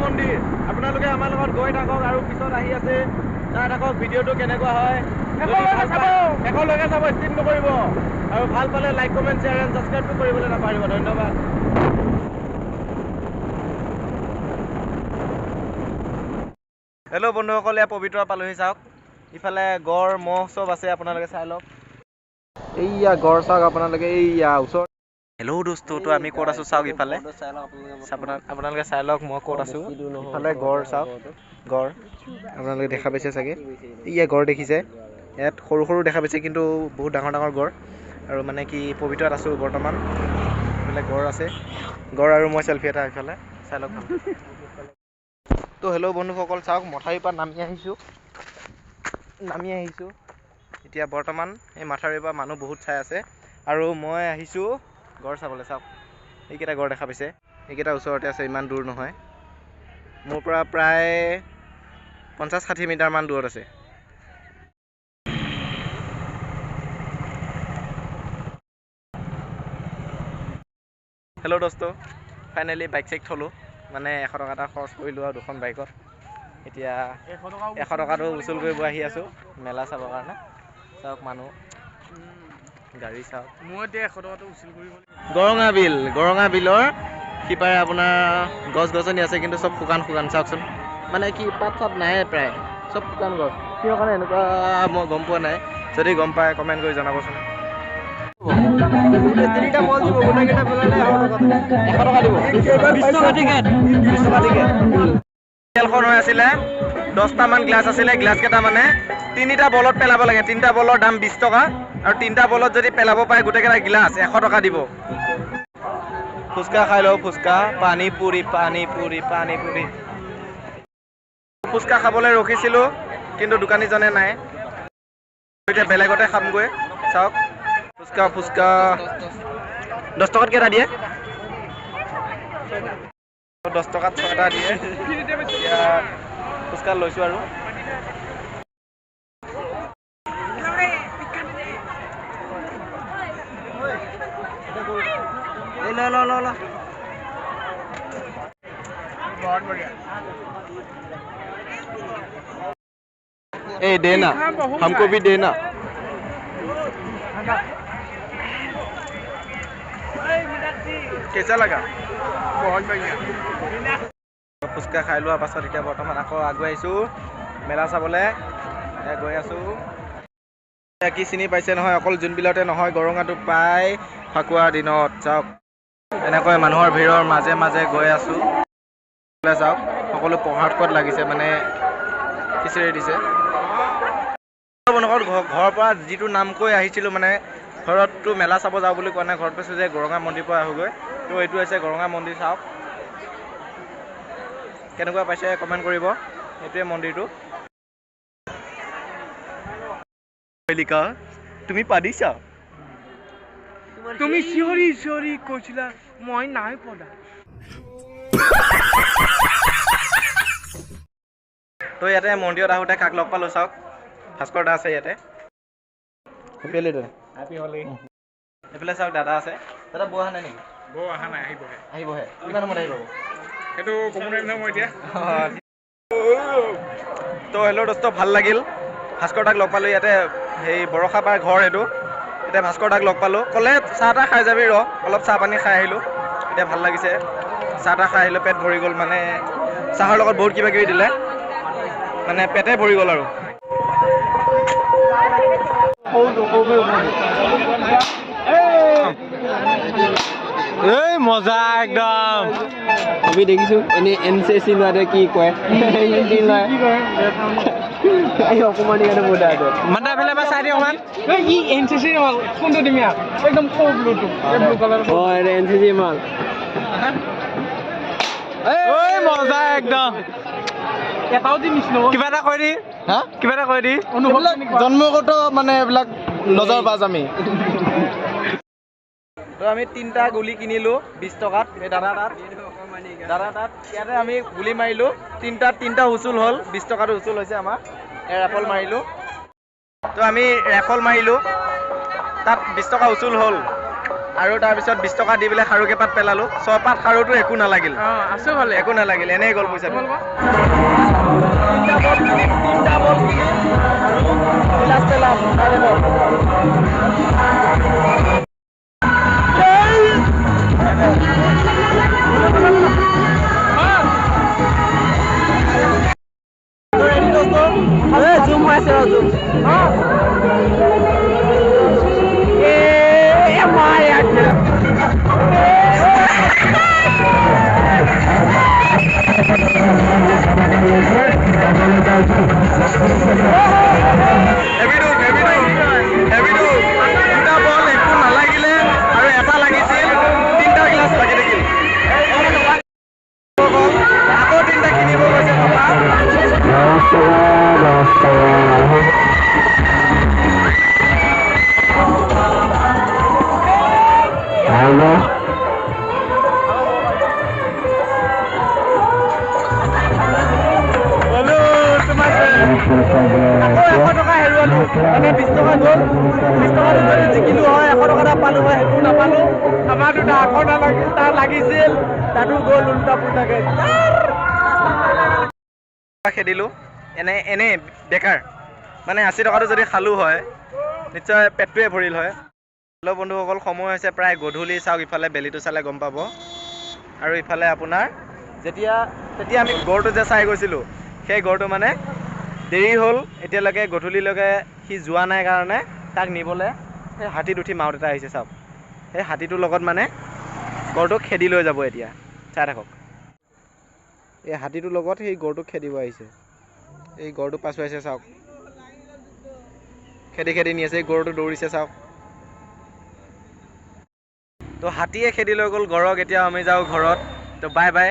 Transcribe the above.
মন্দিৰ। আপোনালোকে আমাৰ লগত গৈ থাকক আৰু পিছত আহি আছে, চাই থাকক ভিডিঅ'টো কেনেকুৱা হয়। শেষলৈকে চাব, স্কিপ নকৰিব। আৰু ভাল পালে লাইক, কমেণ্ট, শ্বেয়াৰ এণ্ড ছাবস্ক্ৰাইবটো কৰিবলৈ নাপাহৰিব। ধন্যবাদ। হেল্ল' বন্ধুসকল, এয়া পবিতৰা পালোহি। চাওক ইফালে গড়, ম'হ চব আছে, আপোনালোকে চাই লওক। এইয়া গড় চাওক আপোনালোকে, এইয়া ওচৰত। হেল্ল' দোস্ত, তো আমি ক'ত আছোঁ চাওক ইফালে, আপোনালোকে চাই লওক মই ক'ত আছোঁ। ইফালে গড় চাওক, গড় আপোনালোকে দেখা পাইছে চাগে। এইয়া গড় দেখিছে, ইয়াত সৰু সৰু দেখা পাইছে কিন্তু বহুত ডাঙৰ ডাঙৰ গড়। আৰু মানে কি পবিতৰাত আছোঁ বৰ্তমান। ইফালে গড় আছে, গড় আৰু মই চেলফি এটা ইফালে চাই লওক। তো হেল্ল' বন্ধুসকল, চাওক মথাউৰিৰ পৰা নামি আহিছোঁ, নামি আহিছোঁ এতিয়া বৰ্তমান। এই মথাউৰিৰ পৰা মানুহ বহুত চাই আছে আৰু মই আহিছোঁ গড় চাবলৈ। চাওক এইকেইটা গড় দেখা পাইছে, এইকেইটা ওচৰতে আছে, ইমান দূৰ নহয়, মোৰ পৰা প্ৰায় 50-60 মিটাৰমান দূৰত আছে। হেল্ল' দোস্ত, ফাইনেলি বাইক চাইক থলোঁ, মানে 100 টকা এটা খৰচ কৰিলোঁ আৰু দুখন বাইকত। এতিয়া 100 টকাটো উচুল কৰিব আহি আছোঁ মেলা চাবৰ কাৰণে। চাওক মানুহ, গাড়ী চাওক। মই এতিয়া 100 টকাটো উচুল কৰিব। গৰঙা বিল, গৰঙা বিলৰ সিপাৰে আপোনাৰ গছ গছনি আছে কিন্তু চব শুকান শুকান। চাওকচোন, মানে কি পাত চাত নাই প্ৰায়, চব শুকান গছ। কিহৰ কাৰণে এনেকুৱা মই গম পোৱা নাই, যদি গম পায় কমেণ্ট কৰি জনাবচোন। তিনিটা বল দিব, গোটেইকেইটা পেলালে 100 টকা দিব। 20 টকা টিকেট, 20 টকা টিকেট। খেলখন হৈ আছিলে, 10টামান গ্লাছ আছিলে, গ্লাছকেইটা মানে 3টা বলত পেলাব লাগে। 3টা বলৰ দাম 20 টকা আৰু 3টা বলত যদি পেলাব পাৰে গোটেইকেইটা গ্লাছ 100 টকা দিব। ফুচকা খাই লওঁ, ফুচকা, পানী পুৰি, পানী পুৰি, পানী পুৰি। ফুচকা খাবলৈ ৰখিছিলোঁ কিন্তু দোকানীজনে নাই, এতিয়া বেলেগতে খামগৈ। চাওক ফুচকা, ফুচকা 10 টকাত কেইটা দিয়ে? 10 টকাত 6টা দিয়ে। এতিয়া ফুচকা লৈছোঁ আৰু। ए देना, हमको भी देना। कैसा लगा? बहुत बढ़िया। ফুচকা খাই লোৱাৰ পাছত এতিয়া বৰ্তমান আকৌ আগুৱাইছোঁ মেলা চাবলৈ। গৈ আছোঁ। কি চিনি পাইছে নহয়, অকল জোনবিলতে নহয়, গৰঙাটো পায় ফাকুৱা দিনত। চাওক এনেকৈ মানুহৰ ভিৰৰ মাজে মাজে গৈ আছোঁ। চাওক সকলো পঢ়াত ক'ত লাগিছে, মানে খিচিৰি দিছে। ঘৰৰ পৰা যিটো নাম কৈ আহিছিলোঁ, মানে ঘৰততো মেলা চাব যাওঁ বুলি কোৱা নাই, ঘৰত কৈছোঁ যে গৰঙা মন্দিৰ পৰা আহোঁগৈ। তো এইটো হৈছে গৰঙা মন্দিৰ। চাওক কেনেকুৱা পাইছে কমেণ্ট কৰিব। এইটোৱে মন্দিৰটো। তুমি পাদিছা, তুমি চিঞৰি চিঞৰি কৈছিলা মই নাই পদা। তো ইয়াতে মন্দিৰত আহোঁতে কাক লগ পালোঁ চাওক, ভাস্কৰ দা আছে ইয়াতে। হেপী হলি দাদা। হেপী হলি। এইফালে চাওক দাদা আছে। দাদা বৌ অহা নাই নেকি? বৌ অহা নাই, আহিবহে। আহিবহে। কিমান সময়ত আহিব? সেইটো ক'ব নোৱাৰিম নহয় মই এতিয়া। তো হেল্ল' দোস্ত, ভাল লাগিল ভাস্কৰ দাক লগ পালোঁ ইয়াতে। সেই বৰষাপাৰ ঘৰ এইটো। এতিয়া ভাস্কৰ দাক লগ পালোঁ, ক'লে চাহ তাহ খাই যাবি ৰ, অলপ চাহ পানী খাই আহিলোঁ। এতিয়া ভাল লাগিছে, চাহ তাহ খাই আহিলোঁ, পেট ভৰি গ'ল। মানে চাহৰ লগত বহুত কিবা কিবি দিলে, মানে পেটে ভৰি গ'ল আৰু। এই মজা একদম। আমি দেখিছো এনে এন চি চি লোৱাটোৱে কি কয়, অকণমানি কাৰণে মানে এইফালে এবাৰ চাই দিয়ক অকণমান। ই এন চি চি মাল কোনটো দিম ইয়াক, একদম সৰু ব্লুটো, ব্লু কালাৰ। অ এন চি চি মাল। এই মজা একদম। এটাও দি মিছ নহ'ব। কিবা এটা কৈ দি, হা, কিবা এটা কৈ দি। জন্মগত মানে এইবিলাক নজৰ বাজ আমি। তো আমি 3টা গুলি কিনিলোঁ 20 টকাত। এই দাদা তাত, দাদা তাত ইয়াতে আমি গুলি মাৰিলোঁ 3টাত, 3টা উচুল হ'ল, 20 টকাটো উচুল হৈছে আমাৰ। এই ৰাফল মাৰিলোঁ, তো আমি ৰাফল মাৰিলোঁ, তাত 20 টকা উচুল হ'ল। আৰু তাৰপিছত 20 টকা দি পেলাই খাৰু কেইপাত পেলালোঁ। 6 পাত খাৰুটো একো নালাগিল। আছো ভালে। একো নালাগিল, এনেই গ'ল পইচাটো। তিনিটা বল কিনিম, তিনিটা বল কিনিম আৰু গিলাচ পেলাম। জুম হৈ আছে, জুম। হেভি দুখ, হেভি দুখ, হেভি দুখ। দুটা বল একো নালাগিলে আৰু এটা লাগিছিল। তিনিটা গিলাচ লাগি থাকিল। আকৌ তিনিটা কিনিব গৈছে পাপা। 10 টাকা, 10 টাকা। হ্যালো। আকৌ 100 টকা হেৰুৱালো। মানে 20 টকা গ'ল। 20 টকাটো যদি জিকিলো হয়, 100 টকা এটা পালো হয়, সেইটোও নাপালো। আমাৰ দুটা আকৌ নালাগিল, তাৰ লাগিছিল, তাতো গ'ল উল্টা পুল্টাকে খেদিলোঁ। এনে এনে বেকাৰ। মানে 80 টকাটো যদি খালোঁ হয়, নিশ্চয় পেটটোৱে ভৰিল হয়। হেল্ল' বন্ধুসকল, সময় হৈছে প্ৰায় গধূলি। চাওক, ইফালে বেলিটো চালে গম পাব। আৰু ইফালে আপোনাৰ যেতিয়া তেতিয়া আমি গড়টো যে চাই গৈছিলোঁ, সেই গড়টো মানে দেৰি হ'ল, এতিয়ালৈকে গধূলিলৈকে সি যোৱা নাই কাৰণে তাক নিবলৈ সেই হাতীত উঠি মাও দেউতা আহিছে। চাওক, সেই হাতীটোৰ লগত মানে গড়টোক খেদি লৈ যাব। এতিয়া চাই থাকক, এই হাতীটোৰ লগত সেই গড়টোক খেদিব আহিছে। এই গড়টো পাছুৱাইছে, চাওক, খেদি খেদি নি আছে। এই গৰুটো দৌৰিছে, চাওক। তো হাতীয়ে খেদি লৈ গ'ল গড়ক। এতিয়া আমি যাওঁ ঘৰত। তো বাই বাই।